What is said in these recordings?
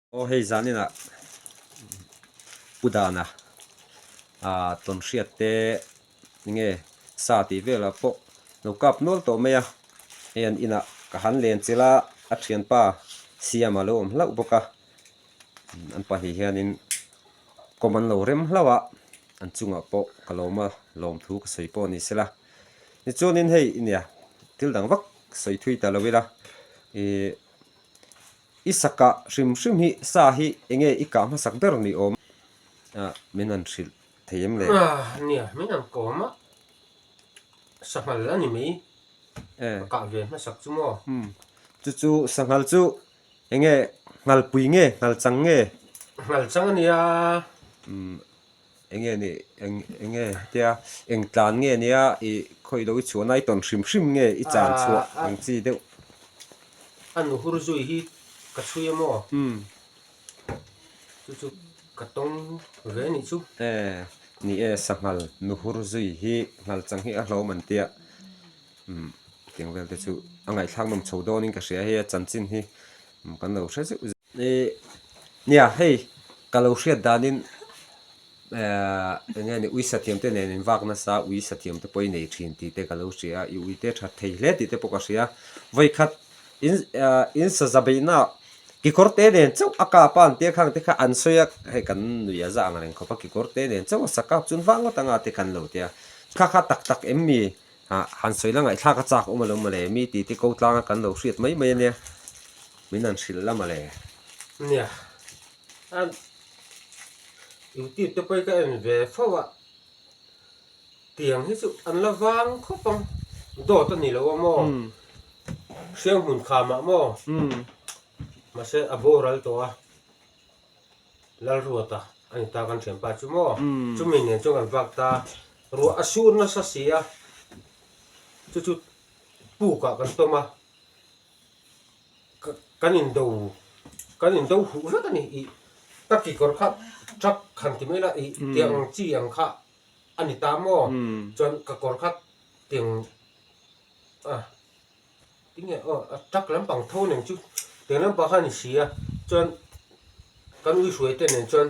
Aw hei zaninah Pu Dana ah tawnhriat te enge sa tih velah pawh lo kap nual tawh mai a, hei an inah ka han len chilh a, a thianpa Siama lo awm hlauh bawk a, an pahnih hianin kawm an lo rem hlauh a, an chungah pawh ka lawm a, lawmthu ka sawi pawh ni sela. Tichuanin hei nia thil dang vak sawi thui ta lo ila ih. I sakah hrim hrim hi sa hi enge i kah hmasak ber ni awm a min han hrilh thei em le? Nia, min han kawm a, sanghal a ni mai ka kah ve hmasak chu maw? Chu chu sanghal chu enge nghalpui nge nghalchang nge? Nghalchang a nia. Enge ni eng enge hetia eng tlan nge nia i khawi lo i chhuahna i tawn hrim hrim nge i chan chhuah ang chi deuh. A nu hur zui hi ka chhui a maw? Chu chu ka tawng ve nih chu. E ni e sanghal nu hur zui hi nghal chang hi a hlawm an tia umm tiang vel te chu a ngaihthlak nawm chho dawnin ka hria hei a chanchin hi kan lo hre zeuh zeuh. Ih nia hei ka lo hriat danin ehh eng nge ni ui sathiam te nen in vak nasa ui sathiam te pawh i nei thin tih te ka lo hria a i ui te that thei hle tih te pawh ka hria vawikhat in ehh in saza beihna kekawr te nen chauh a kap a an tia khang te kha an sawi a hei kan nui a za ang reng khawp a kekawr te nen chauh a sa kap chuan vang ngawt anga te kan lo tia kha kha tak tak em mi Ah, han sawi la ngaihthlak a chak awm alo mawle, mi tih te ko tlanga kan lo hriat mai mai ania, min han hrilh la mawle. Nia, a youtube te pawh hi ka en ve fo a, tiang hi chu an la vang khawp ang, dawt a ni lo a maw, hriang hmun khamah maw, mahse a boral tawh a. Lalruata a ni ta kan thianpa chu maw? Chumi nen chuan kan vak ta, ruah a sur nasa si a, chu chu pukah kan tawm a, kan indo kan indo huh vek a ni ih ka kekawr kha truck han ti mai la ih tiang ang chi ang kha a ni ta maw? Chuan ka kawr kha tiang a. Tinge aw a truck lampang tho nen chu tiang lampang kha a ni si a chuan kan ui hruai te nen chuan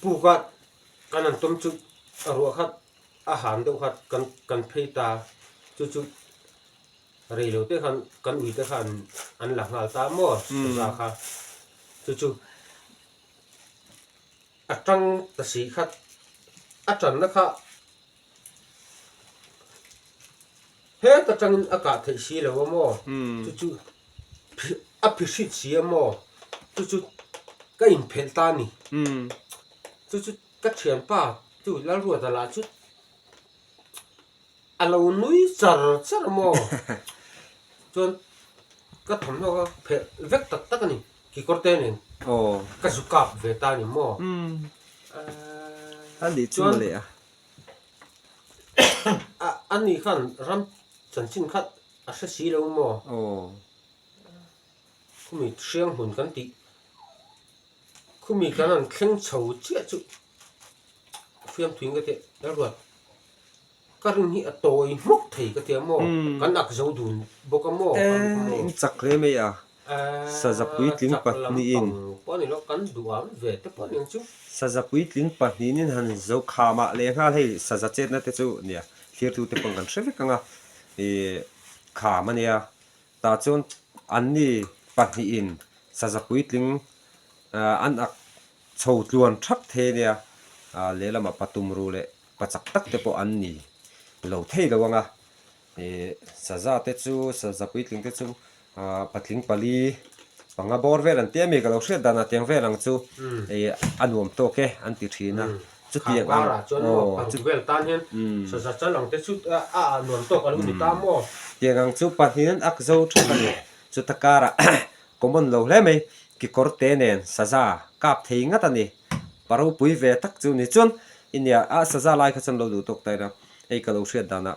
puk a kan han tum chu a ruah kha a han deuh kha kan kan phei ta chu chu rei lo te khan kan ui te khan an la nghal ta maw saza kha chu chu. A tang ta si khat a tanna kha heta tangin a kah theih si lo a maw? Chu chu a phihrit si a maw? Chu chu ka inphelh ta a ni. Chu chu ka thianpa chu Lalruata lah chu A lo nui char char maw? Chuan ka thawmhnaw kha phelh vek tak tak a ni, kekawr te nen ka zu kap ve ta a ni maw? Chuan a ni khan ram chanchin kha a hre si lo maw? Khumi hriang hmun kan tih, khumi kan han thleng chho chiah chu fiamthuin ka tih a ruat. Ka rin hi a tawi hmawk thei ka tia maw? Kan ak zo dun bawk a maw? Eee in chak hle mai a, saza puitling pahnihin. Pawh a ni lo, kan duham ve te pawh a ni ang chu. Saza puitling pahnihin han zo kham ah leh nghal hei saza chetna te chu nia thlirtu te pawh kan hre vek ang a, ih kham a nia tah chuan anni pahnihin saza puitling an ak chho tluan thak thei a nia, lehlamah patum ru leh pa chak tak te pawh an ni lo thei lo ang a, ih saza te chu saza puitling te chu ah patling pali panga bawr vel an ti a mi ka lo hriat danah tiang vel ang chu ih a nuam tawk e an ti thin a chutiang ang aw chu vel tan hian saza chal ang te chu a a nuam tawk a lo ni ta maw tiang ang chu pahnih an ak zo thap a ni chuta karah common lo hle mai kekawr te nen saza kap thei ngat a ni. Pa ropui ve tak chu ni chuan i nia a saza lai kha chuan lo duh tawk ta ila hei ka lo hriat danah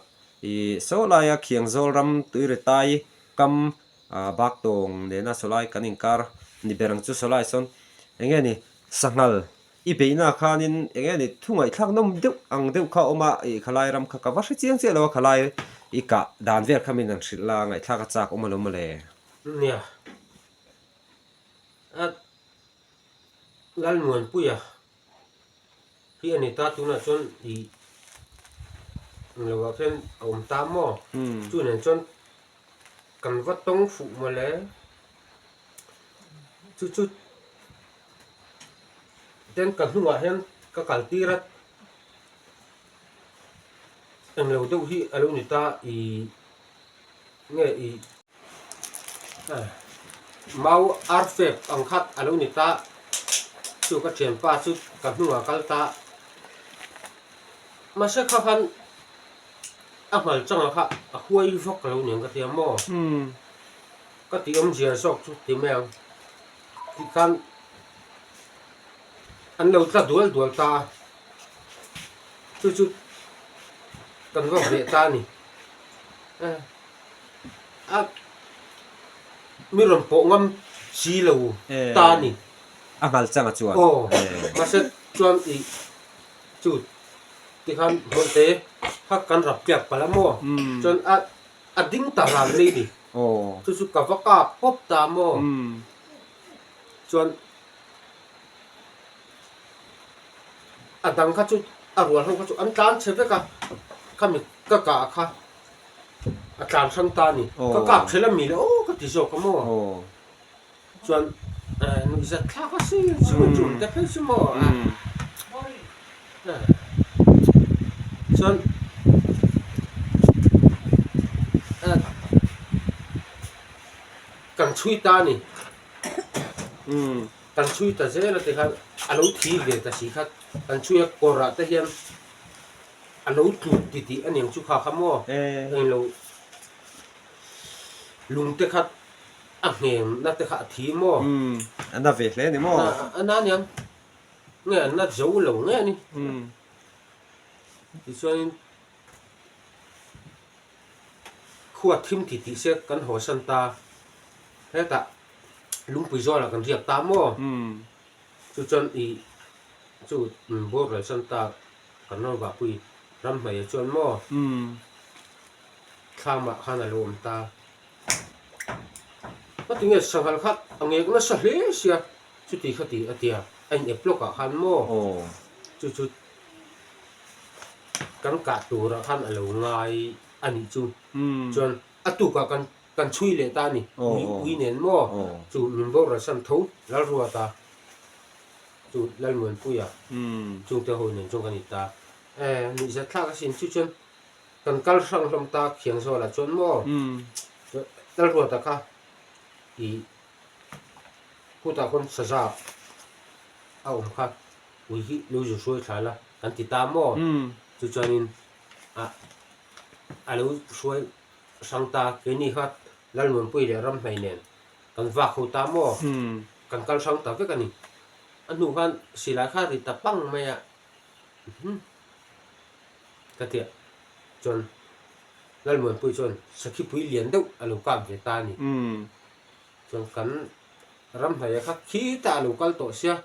i saw laia Khiangzawl ram Tuiretai kam ah Baktawng nena sawlai kan inkar ni ber ang chu sawlai sawn eng nge ni sanghal i beihna khanin eng nge ni thu ngaihthlak nawm deuh ang deuh kha a awm a ih khalai ram kha ka va hre chiang chiah lo a khalai i kah dan vel kha min han hrilh la ngaihthlak a chak awm alawm mawle. Nia. A Lalmuanpuia hi a ni ta tunah chuan ih englo ah khian a awm ta maw? Chu nen chuan kan va tawng fuh mawle. Chu chu ten ka hnungah hian ka kal tir a englo deuh hi a lo ni ta ih nge ih Mau arfep ang khat a lo ni ta, chu ka thianpa chu ka hnungah kal ta. Mahse kha khan a hmal changah kha a huai vak lo niang ka tia maw? Ka tih awmzia zawk chu ti mai ang tih khan an lo tla dual dual ta a, chu chu kan va veh ta a ni. A mi rawn pawh ngam si lo ta a ni. A nghal chang a chuan. Aw, mahse chuan ih chu tikhan hmawlhte kha kan rap piak palh a maw? Chuan a a ding ta ran mai ni. Chu chu ka va kap pawp ta maw? Chuan a dang kha chu a rual ho kha chu an tlan chhe vek a, khami ka kah kha. A tlan hrang ta a ni. Ka kap ṭhel a mi le aw ka ti zawk a maw? Chuan nuihzat thlak a si chu tum te phei chu maw? Chuan kan chhui ta a ni. Kan chhui ta zel a tikhan a lo thi ve ta si kha kan chhui a kawrah te hian. A lo tlut ti tih a niang chu kha kha maw? Eng lo lung te kha a ngheng na te kha a thi maw? A na ve hle a ni maw? A na aniang nge a na zo lo nge a ni. Tichuanin khua thim ti tih se kan haw san ta hetah lungpui zawlah kan riak ta maw? Chu chuan i chu boral san ta Kan rawn vahpui ram hmaiah chuan maw thlamah khan a lo awm ta. Ngatinge sanghal kha a ngek nasa hle sia chuti khati a tia a in ep lawkah khan maw chu chu kan kah turah khan a lo ngai a nih chu. Chuan a tukah kan kan chhui leh ta a ni ui ui nen maw chu min boral san tho Lalruata. Chu Lalmuanpuia chungte ho nen chuan kan in ta. E, nuihzat thlak asin chu chuan kan kal hrang hlawm ta khiang zawlah chuan maw Lalruata kha i khutah khawn saza a awm kha ui hi lo zu hruai thla la kan ti ta maw chu chuanin a a lo hruai hrang ta keini kha Lalmuanpuia leh Ramhnai nen kan vak ho ta maw kan kal hrang ta vek a ni. A hnu khan silai kha ri ta pang mai a ka tia chuan Lalmuanpui chuan sakhipui lian deuh a lo kap ve ta a ni. Chuan kan ramhnaia kha khitah a lo kal tawh sia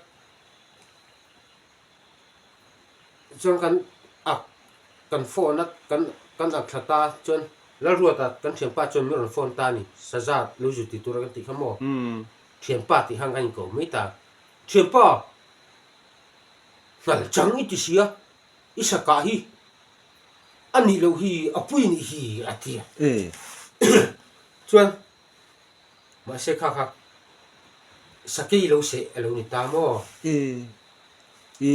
chuan kan ak kan phone a kan kan ak thla ta chuan Lalruata kan thianpa chuan min rawn phone ta a ni saza lo zu ti tura kan tih kha maw. Thianpa tih khan kan inko mai ta. Thianpa, hnal chang i ti sia, i sakah hi a nih loh hi a pui nih hi a ti a. Chuan mahse kha kha sakei lo seh a lo ni ta maw? I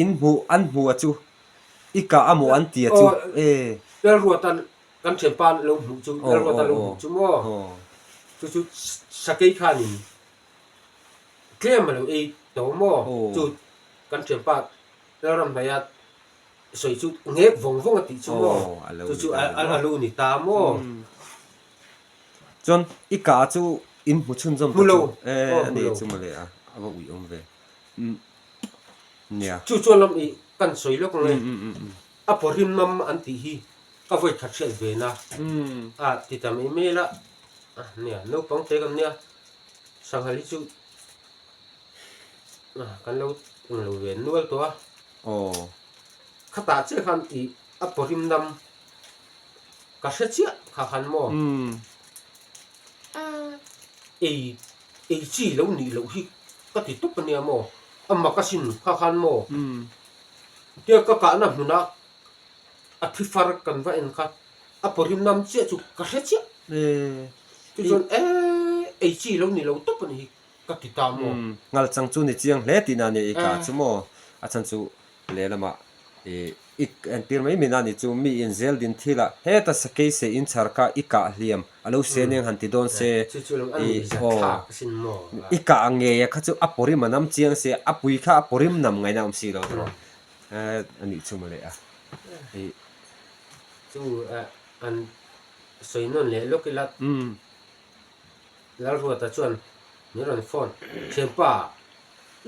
in hmuh an hmuh a chu i kah a maw an ti a chu e. Lalruatan Kan thianpa lo hmuh chu Lalruata lo hmuh chu maw chu chu sakei khanin tlem a lo ei tawh maw chu kan thianpa Lalramhnaia sawi chu ngek vawng vawng a tih chu maw chu chu a lo ni ta maw. Chuan i kah chu in hmu chhunzawm ta chu e a ni chu mawle a a va uih awm ve nia. Chu chuan lam i kan sawi lawk ang e a pawhrim nam an tih hi Ka vawi khat hriat ve na a ti ta mai mai la nia naupang te kan nia sanghal hi chu kan lo eng lo ve nual tawh a khatah chiah khan ih a pawrim dam ka hre chiah kha khan maw. Ei ei chi lo nih loh hi ka ti tawp ania maw? A mak asin kha khan maw? Tia ka kahna hmunah a thi far kan va en kha a pawrim nam chiah chu ka hre chiah. Chu chuan e ei chi lo ni lo tawp a ni hi ka ti ta maw? Ngal chang chu ni chiang hle tihna ania i kah chu maw? A chhan chu lehlamah i i entir mai min a ni chu mi in zel din thil a heta sakei se in chhar kha i kah hliam a lo se nen han ti dawn se i aw i kah ngei a kha chu a pawrim a nam chiang se a pui kha a pawrim nam ngaihna awm si lo tawh a nih chu mawle a i Chu an sawi nawn leh lawk ila Lalruata chuan min rawn phone thianpa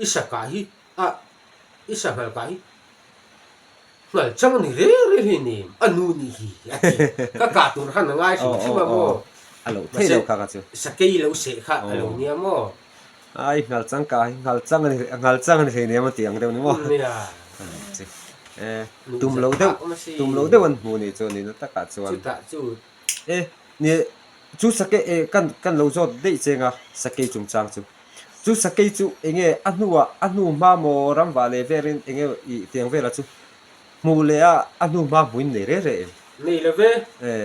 i sakah hi a i sanghal kah hi nghal chang a ni reng reng hi ni a nu nih hi a ti ka kah tur khan a ngai hrim hrim a maw a lo thei lo kha ka chu sakei lo seh kha a lo nia maw ai nghal chang kah hi nghal chang a ni nghal chang a ni hlei nem a ti ang deuh ni maw nia e tum lo deuh tum lo deuh an hmu ni chu ni na takah chuan chutah chu e ni chu sakei e kan kan lo zawt daih cheng a sakei chungchang chu. Chu sakei chu enge a hnuah a hnu hma maw ramvah leh verin enge ih tiang velah chu hmuh leh a a hnu hma hmuin nei reh reh em? Nei lo ve,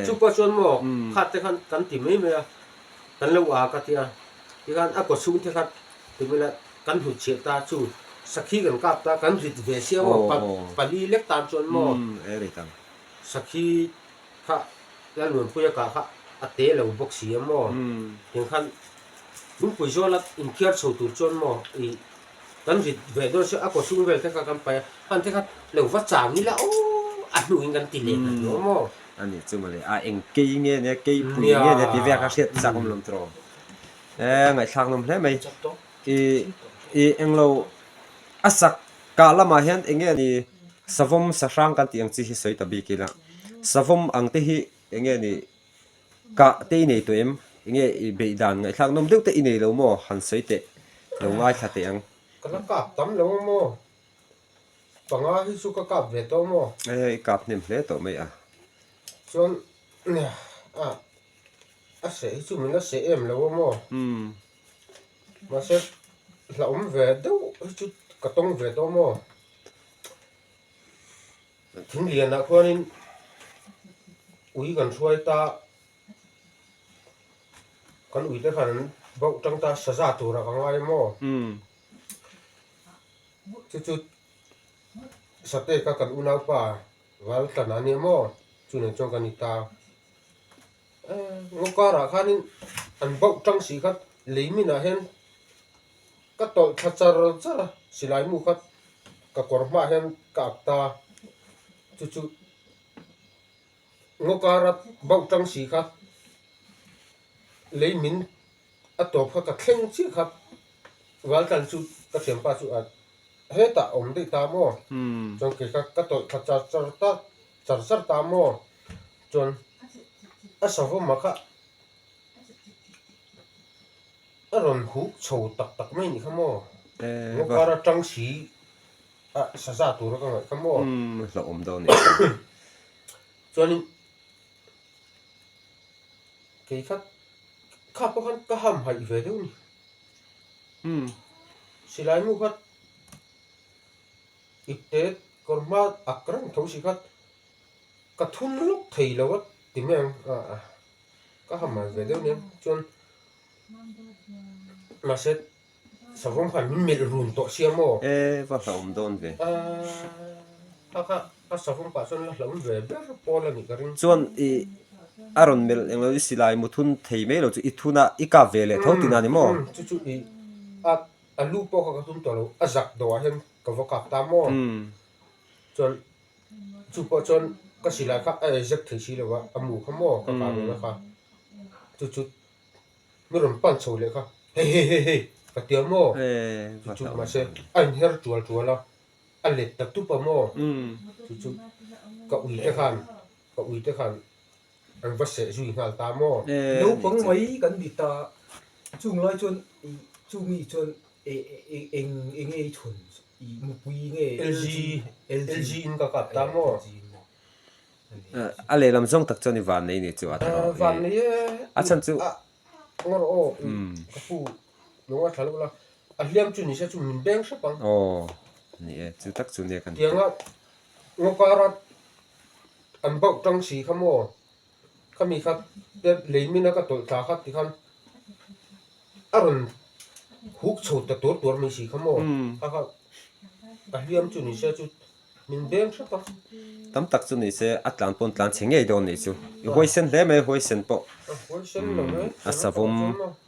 chu pawh chuan maw khat te khan kan ti mai mai a, kan lo a ka tia, tikhan a kaw chhung te kha ti mai la kan hnut chhiah ta chu sakhi kan kap ta kan rit ve sia maw pali lek tan chuan maw sakhi kha Lalnunpuia kah kha a te lo bawk si a maw? Tiang khan lungpui zawla inkhiar chho tur chuan maw ih kan rit ve dawn se a kaw chhung vel te kha kan paih a, han te kha lo va chang ila aw a hnuhin kan ti leh hnaih lo maw? A nih chu mawle, a eng kei nge nia, kei pui nge nia tih vel kha hriat chak awm lo tawh. E ngaihthlak nawm hle mai. Ih ih englo a sak Kah lamah hian eng nge ni savawm sahrang kan tih ang chi hi sawi ta bik ila, savawm ang te hi eng nge ni kah te i nei tawh em? Eng nge i beih dan ngaihthlak nawm deuh te i nei lo maw? Han sawi teh lo ngaithla teh ang. Ka la kap tam lo a maw? Panga hi chu ka kap ve tawh maw? E i kap hnem hle tawh mai a. Chuan a a seh hi chu min la seh em lo a maw? Mahse hlauhawm ve deuh hi chu ka tawng ve tawh maw? Thing lianah khuanin ui kan hruai ta, kan ui te khan an bauh tang ta saza turah ka ngai maw? Chu chu Sateka kan unaupa Valtlana ania maw? Chu nen chuan kan ni ta. Ngaw karah khanin an bauh tang si kha lei minah hian ka tawlh thla char char a silai mu kha ka kawr hmaah hian ka ak ta chu chu ngaw kara bauh tang si kha lei min a tawp kha ka thleng chiah kha Valtlan chu ka thianpa chu a hetah a awm daih ta maw chuan kei kha ka tawlh thla char char ta char char ta maw. Chuan a savawma kha a rawn huk chho tak tak mai a nih kha maw? Ngaw kar atang si a saza tura ka ngaih kha maw? Hlauhawm dawn a nih kha. Chuanin kei kha kha pawh khan ka ham haih ve deuh a ni. Silai mu kha ipte kawr hma ak reng tho si kha. Ka thun lawk thei lo a ti mai ang a ka ha mal ve deuh nia chuan mahse savawm khan min melh run tawh sia maw e va hlauhawm dawn ve a kha a savawm pah chuan la hlauhawm ve ber pawl a nih ka ring chuan i a rawn melh englo i silai mu thun thei mai lo chu i thun a i kap ve leh tho tina ni maw chu chu i a a lu pawh kha ka thun tawh lo a zak dawh ah hian ka va kap ta maw chuan Chu pawh chuan ka silai kha a exact thei si lo a, a mu kha maw ka kah lohna kha chu chu mi rawn pan chho leh kha hei hei hei hei ka ti a maw chu chu mahse a inher tual tual a, a let ta tup a maw chu chu ka ui te khan ka ui te khan an va seh zui nghal ta maw. Naupang mai kan ni ta, chung lai chuan chumi chuan eng eng nge i chhun i mupui nge LG LG in ka kap ta maw? A lehlam zawng tak chuan i van nei ni chu a tawh. Van nei e. A chhan chu. Ngaw rawh aw, ka pu lo ngaithla lo la, a hliam chu ni se chu min beng hrep ang. Aw, ni e, chu tak chu nia kan. Tianga ngaw kara an bauh tang si kha maw, khami kha te lei mina ka tawlh thla kha tikhan a rawn huk chho ta tuar tuar mai si kha maw, kha kha a hliam chu ni se chu Min beng hrep a. Tam tak chu ni se a tlan pawn tlan chhe ngei dawn nih chu. I huaisen hle mai huaisen pawh. A huaisen lo e. A savawm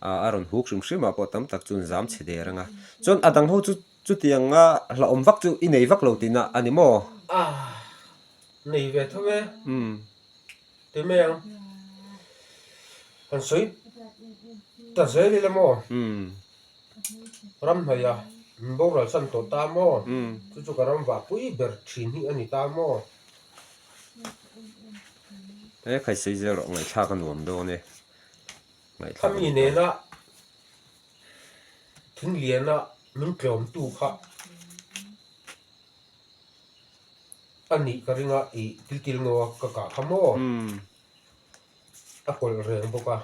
a rawn huk hrim hrim ah pawh tam tak chu an zam chhe der ang a. Chuan a dang ho chu chutiang a hlauhawm vak chu i nei vak lo tihna a ni maw? A nei ve tho e. Ti mai ang. Han sawi ta zel ila maw? Ram hnaih a min boral san tawh ta maw? Chu chu ka ram vah pui ber thin hi a ni ta maw? He khaisei zel rawh ngaihthlak a nuam dawn e. Ngaihthlak a nuam dawn. Khami nena thingliana min tlawmtu kha a nih ka ring a, ih tiltil ngaw a ka kah kha maw? A kawlh reng bawk a.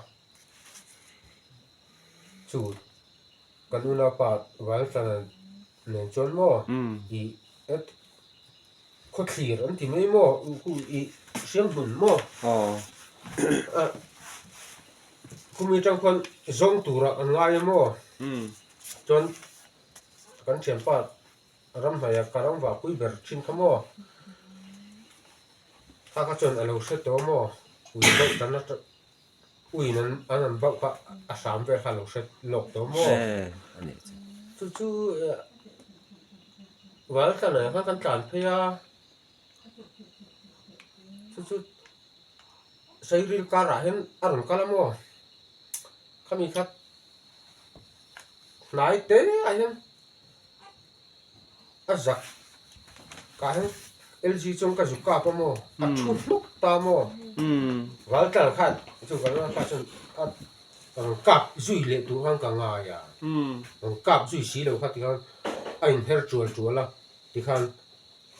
Chu kan unaupa Valtlana nen chuan maw i et khawthlir an ti mai maw khu i hrianghmun maw khumi atang khuan zawng tura an ngai a maw chuan kan thianpa ramhnaia ka ram vahpui ber thin kha maw kha kha chuan a lo hre tawh maw ui deuh tan atang. Uiin an an an bauh kha a hram vel kha a lo hre lawk tawh maw? Chu chu val tlan ah khan kan tlan phei a, chu chu Sairil karah hian a rawn kal a maw? Khami kha hnai te ah hian. A zak kah hian LG chuan ka zuk kap a maw a thu hluk ta maw val tlar khan chu val tlar kha chuan a rawn kap zui leh tur khan ka ngai a rawn kap zui si lo kha tikhan a inher tual tual a tikhan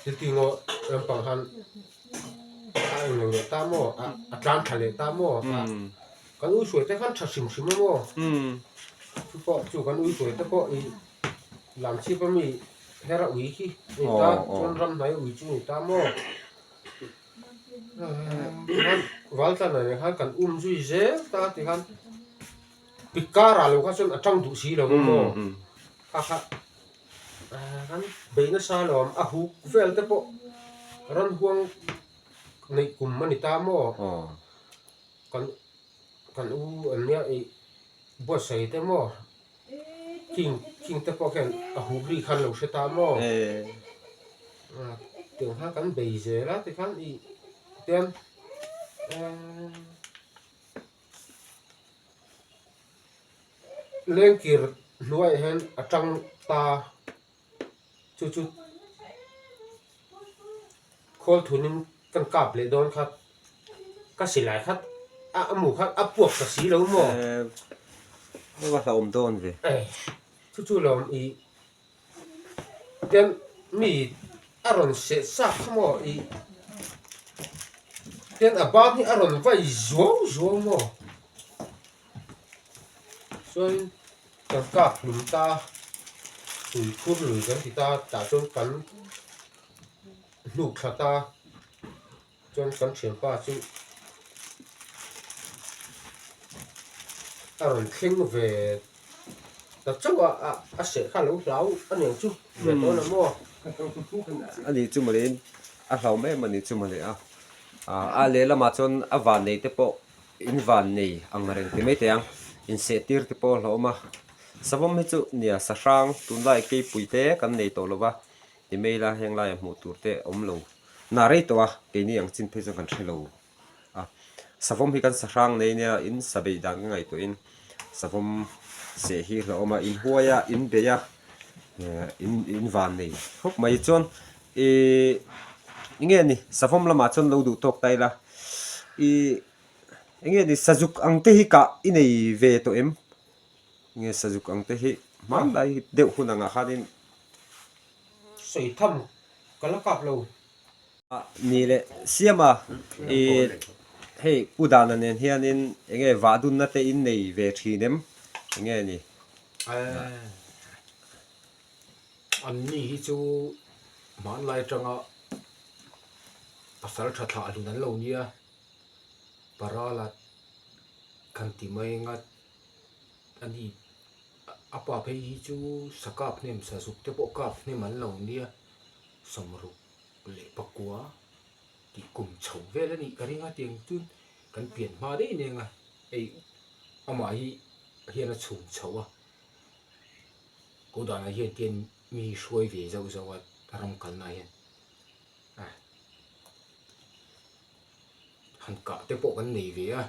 thil ti ngaw lampang khan a englo leh ta maw a tlan thla leh ta maw kan ui hruai te khan tha hrim hrim a maw chu pawh chu kan ui hruai te pawh ih. Lamchhip a mi her a ui khi ni ta chuan ram hnai ui chu ni ta maw tikhan Valtlan ah nen khan kan um zui zel ta tikhan pikkar ah lo kha chuan a tang duh si lo a maw kha kha kan bei nasa lo ang a huk vel te pawh ran huang neih kum a ni ta maw kan kan u an nia ih buatsaih te maw. King king te pawh khian a huk ri khan lo hre ta maw? Tiang khan kan bei zel a tikhan ih tian lengkir hnuaiah hian a tang ta chu chu khawl thunin kan kap leh dawn kha ka silai kha a a mu kha a puak ta si lo maw? Eee va hlauhawm dawn ve. Chu chu lo i tian mi a rawn seh chak kha maw i tian a ban hi a rawn vai zuau zuau maw? Chuan kan kap hlum ta hlui phur lui kan ti ta tah chuan kan hnuk thla ta chuan kan thianpa chu a rawn thleng ve ta chauh a a seh kha a lo hlau a niang chu ve dawn a maw. A nih chu mawle in a hlauhawm em a nih chu mawle a a lehlamah chuan a vannei te pawh In van nei ang reng ti mai teh ang, inseh tir te pawh a hlauhawm a, savawm hi chu nia sahrang tunlai keipui te kan nei tawh lo va, ti mai ila heng laia hmuh tur te a awm lo nah rei tawh a, keini ang chin phei chuan kan hre lo a, savawm hi kan sahrang nei nia in sa beih dan ka ngaihtuahin savawm seh hi hlauhawm a, in huai a, in bei a, in in van nei khawp mai chuan ihh enge ni savawm lamah chuan lo duh tawk ta ila ihh. Enge ni sazuk ang te hi kah i nei ve tawh em? Enge sazuk ang te hi hmanlai deuh hun angah khanin. Sawi tham ka la kap lo. Ni leh siam a i. Hei Pu Dana nen hianin enge vah dunna te in nei ve thin em? Enge ni? An ni hi chu hmanlai atanga pasal tha thlah hlun an lo nia, Parala kan ti mai anga a ni a pa phei hi chu sa kap hnem sa zuk te pawh kap hnem an lo nia sawmruk leh pakua tih kum chho vel a nih ka ring a tiang chuan kan pian hma daih nen a hei amah hi hian a chhun chho a ko danah hian tian mi hruai ve zauh zauh a ram kalna ah hian a han kah te pawh kan nei ve a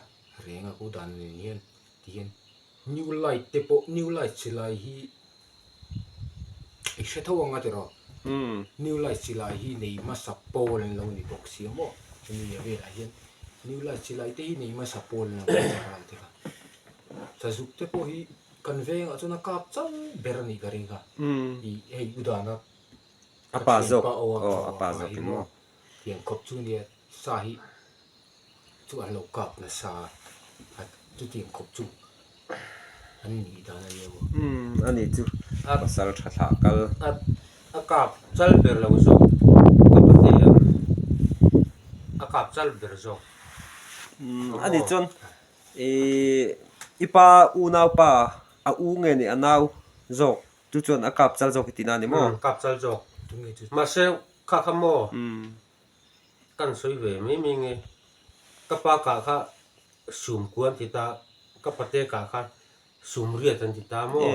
reng a ko dan nen hian ti hian new light te pawh new light silai hi I hre tho ang a tiraw? New Light silai hi nei hmasa pawl an lo ni bawk sia maw? Hemi a velah hian New Light silai te hi nei hmasa pawl an lo ni a ral te kha. Sazuk te pawh hi kan vengah chuan a kap chal ber a nih ka ring kha. I hei u dana A pa zawk aw a pa zawk in maw? Tiang khawp chu nia sa hi chu an lo kap nasa a, chutiang khawp chu an nih dan a nia maw? Umm a ni chu pasal tha thlah kal. A kap chal ber lo zawk ka pate ang a kap chal ber zawk. Umm a ni chuan ih i pa unaupa a u nge ni a nau zawk chu chuan a kap chal zawk i tihna a ni maw? Umm kap chal zawk mahse kha kha maw? Kan sawi ve mai mai nge, ka pa kah kha sum kua an ti ta, ka pate kah kha sum riat an ti ta maw?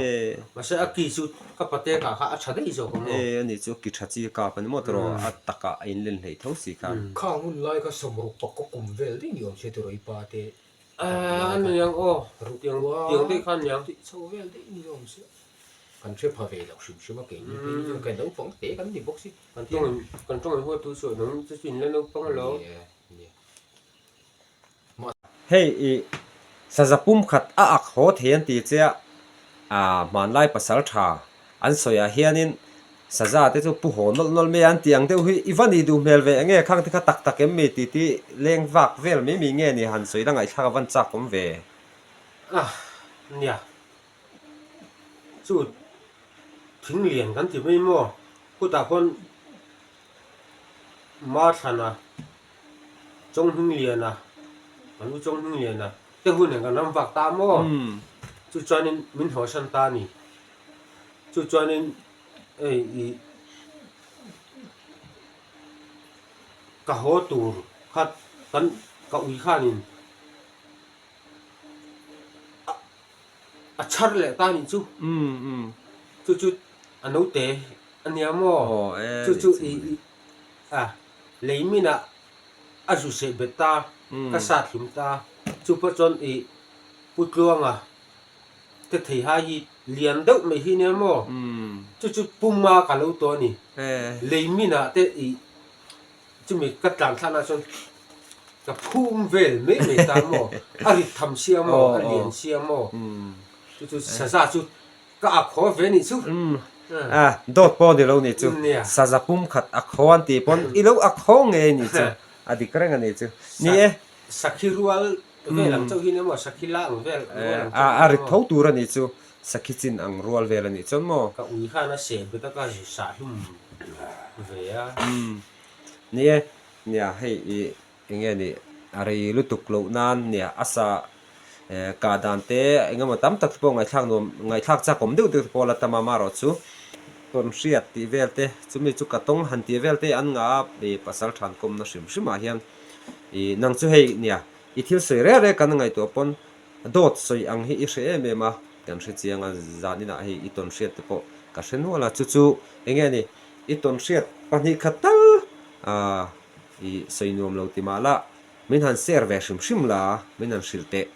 Mahse a ki chu ka pate kah kha a tha daih zawk a maw? E ani chu ki tha chi a kap a ni maw tawrh a takah a inlen hleih tho si khan. Khang hun lai kha sawmruk pakkaw kum vel daih ni awm sia tiraw i pa te A ni ang aw, tiang daih kha a ni ang. Tih chho vel daih ni awm sia. Kan hre pha ve loh hrim hrim a keini phei hi chuan kan naupang te kan ni bawk si. Kan tawng kan tawng in huat tu sawi nang chu chu in la naupang alo. Hei i saza pum khat a ak haw thei an ti che a, aa hmanlai pasal tha an sawi ah hianin saza te chu pu haw nawlh nawlh mai a an tih ang deuh hi i va nih duh hmel ve enge khang te kha tak tak em mi tih tih leng vak vel mai mai nge ni han sawi la ngaihthlak a van chak awm ve. Ah nia Chu thing lian kan ti mai maw? Khutah khuan Mathlana Chawnghming Liana kan u Chawnghming Liana te hun nen kan ram vak ta maw? Chu chuanin min hlawhsan ta a ni. Chu chuanin hei ih ka haw tur kha kan ka ui khanin A chhar leh ta nih chu. Chu chu a naute a nia maw? Chu chu i a lei minah a zu seh bet ta, ka sat hlum ta. Chu pawh chuan i Pu Tluanga te theihai hi lian deuh mai hi nia maw? Chu chu puma ka lo tawh a ni. Lei minah te i Chumi ka tlan thlanah chuan ka phum vel mai mai ta maw, a rit tham sia maw, a lian sia maw, chu chu saza chu ka ak haw ve nih chu. A, dawt pawh ni lo nih chu, saza pum khat ak haw an tih pawn i lo ak haw ngei nih chu, a dik reng a nih chu. Ni e. Sakhi rual vel ang chauh hi nia maw, sakhi la ang vel rual ang chauh hi nia maw. A rit tho tur a nih chu, sakhi chin ang rual vel a nih chuan maw. Ka ui khan a seh bet a ka zu sah hlum ve a. Ni e, nia hei i eng nge nih a rei lutuk loh nan nia a sa kah dan te eng emaw tam tak te pawh ngaihthlak nuam ngaihthlak chak awm deuh deuh te pawh a la tam a amaherawh chu tawn hriat tih vel te chumi chu ka tawng han tih vel te an ngah a i pasal than kawmna hrim hrim ah hian i nang chu hei nia i thil sawi reng reng kan ngaihtuah pawn dawt sawi ang hi i hre em em a kan hre chiang a zan inah hei i tawn hriat te pawh ka hre nual a chu chu eng nge ni I tawnhriat pahnih khat tal a i sawi nuam lo ti mah la, min han share ve hrim hrim la, min han hrilh teh.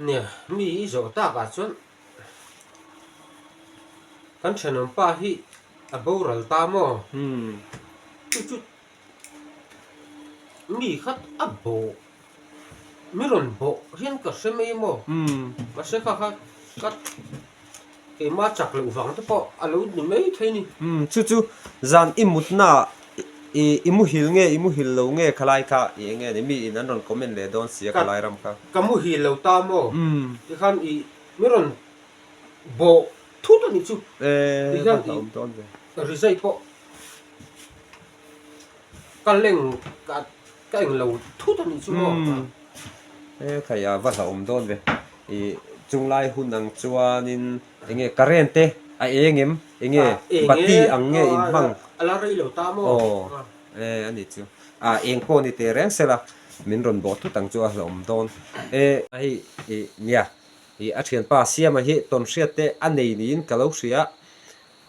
Nia, mi i zawh takah chuan kan thenawm pa hi a boral ta maw? Chu chu mi khat a bawh, mi rawn bawh hian ka hre mai maw? Mahse kha kha ka Keimah chak loh vang te pawh a lo ni mai thei ni. Umm chu chu zan i mutna ah I i muhil nge i muhil lo nge khalai kha i eng nge ni mi in an rawn comment leh dawn sia khalai ram kha. Ka muhil lo ta maw? Tikhan i mi rawn bawh thut a nih chu. Tikhian i rizai pawh ka leng ka ka eng lo thut a nih chu maw? E khai a va hlauhawm dawn ve. I chunglai hun ang chuanin eng nge current te a eng em? Eng nge bati ang nge in hmang? A la rei lo ta maw? Aw e a nih chu. A eng pawh ni teh reng sela min rawn bawh thut ang chu a hlauhawm dawn. E hei i nia i a thianpa Siama hi tawnhriat te a nei niin ka lo hria.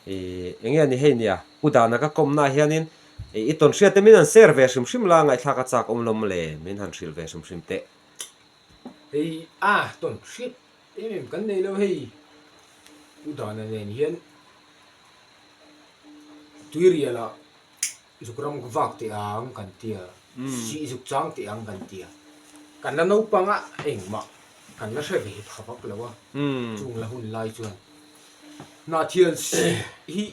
I eng nge ni hei nia Pu Dana ka kawmna ah hianin i tawnhriat te min han share ve hrim hrim la ngaihthlak a chak awm lawm le min han hrilh ve hrim hrim teh. Hei a tawnhriat em em kan nei lo hei Pu Dana nen hian tuirial ah zuk ram vak teh ang kan tia sih zuk chang teh ang kan tia kan la naupang a engmah kan la hre ve pha vak lo a chung la hun lai chuan Hnahthial sih hi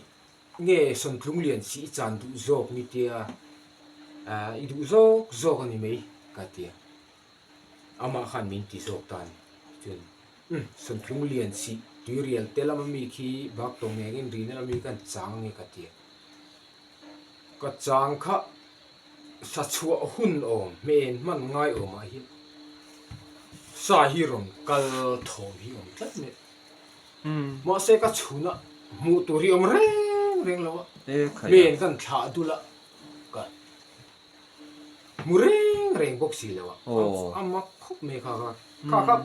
nge Sawntlung lian sih i chan duh zawk ni tia i duh zawk zawk a ni mai ka tia amah khan min ti zawk ta a ni chuan umm Sawntlung lian sih tuirial te lama mi khi bak tawng ngengin rina lama mi khan chang nge ka tia. Ka chang kha sa chhuah hun awm hmen hman ngai awmah hian sa hi rawn kal thawm hi awm tlat mai a. Mahse ka chhunah hmuh tur hi awm reng reng lo a, hmen kan thlah dul a, ka hmu reng reng bawk si lo a, a mak khawp mai kha kha. Kha kha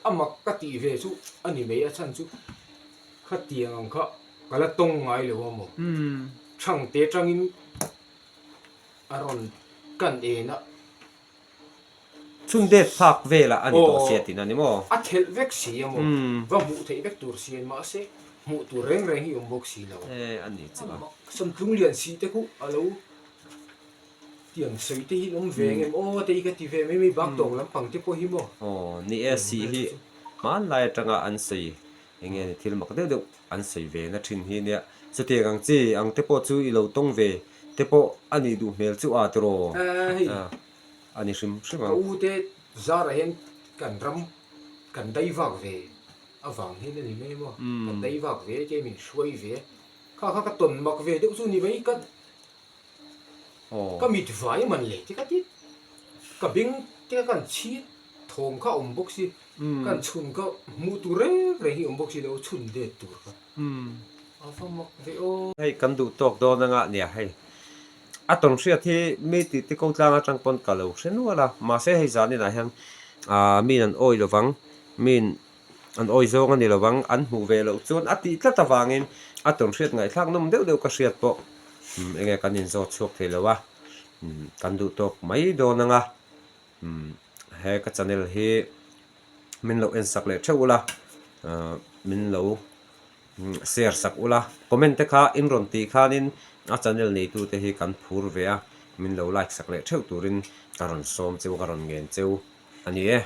a mak ka tih ve chu a ni mai a chhan chu khatiang ang kha Ka la tawng ngai lo a maw? Thangte tangin a rawn kan en a. Chhun det phak velah a ni tawh sia tihna a ni maw? A thelh vek si a maw? Va hmuh theih vek tur si a ni mahse hmuh tur reng reng hi awm bawk si lo. E a ni chu a. Sawmtlung lian si te khu a lo tiang sawi te hi an awm ve ang em aw te hi ka ti ve mai mai bak tawng lampang te pawh hi maw? Aw ni e si hi hmanlai atanga an sawi Eng nge ni thil mak deuh deuh an sawi ve na thin hi nia. Chutiang ang chi ang te pawh chu i lo tawng ve te pawh a nih duh hmel chu a tiraw a ni hrim hrim ang. Ka u te zarah hian kan ram kan dai vak ve avang hian a ni mai maw? Kan dai vak ve te min hruai ve kha kha ka tawn mak ve deuh chu ni mai ka ka mit vai man le te ka ti ka beng te kan chhit thawm kha a awm bawk si. Kan chhun kha hmuh tur reng reng hi awm bawk si lo, chhun det tur kha a va mak ve aw. Hei kan duh tawk dawn anga nia hei a tawn hriat hi mi tih te ko tlang atang pawn ka lo hre nual a, mahse hei zanin ah hian ah miin an awi lovang, miin an awi zawng a ni lovang, an hmuh ve loh chuan a tih tlat avangin a tawn hriat ngaihthlak nawm deuh deuh ka hriat pawh enge kan inzawt chhuak thei lo a, kan duh tawk mai dawn anga. He ka channel hi min lo en sak leh theuh ula min lo share sak ula comment te kha in rawn tih khanin a channel neitu te hi kan phur ve a min lo like sak leh theuh turin ka rawn sawm cheu ka rawn ngen cheu a ni e.